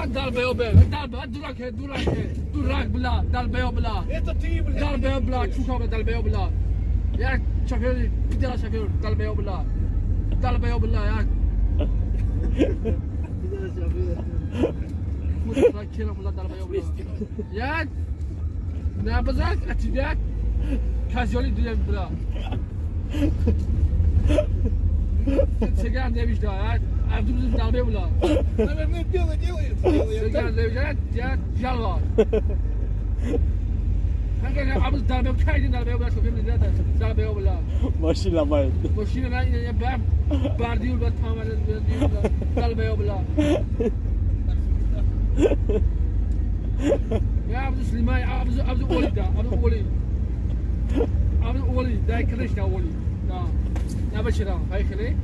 Долбоёбе, долбоёб, дурак, дурак, дурак, бля, долбоёб, бля. Это ты, бля. Долбоёб, бля, чука, бля, долбоёб, бля. Я шофер, пидора шофер, долбоёб, бля. Долбоёб, бля, я. Я на базар, а тебя козёли дуя, бля. Сега не вижда, а? А вдруг долбоёб, бля. Наверное, белый делает. Белый. Сега не вижда, я жалва. Мошин ломает. Мошина на я бам бардиул ба тамара долбоёб, бля. Я Абду Сулейман, Абду Абду Оли, да, Абду Оли. Абду Оли, дай крыш да Оли. Да. На бачира, поехали.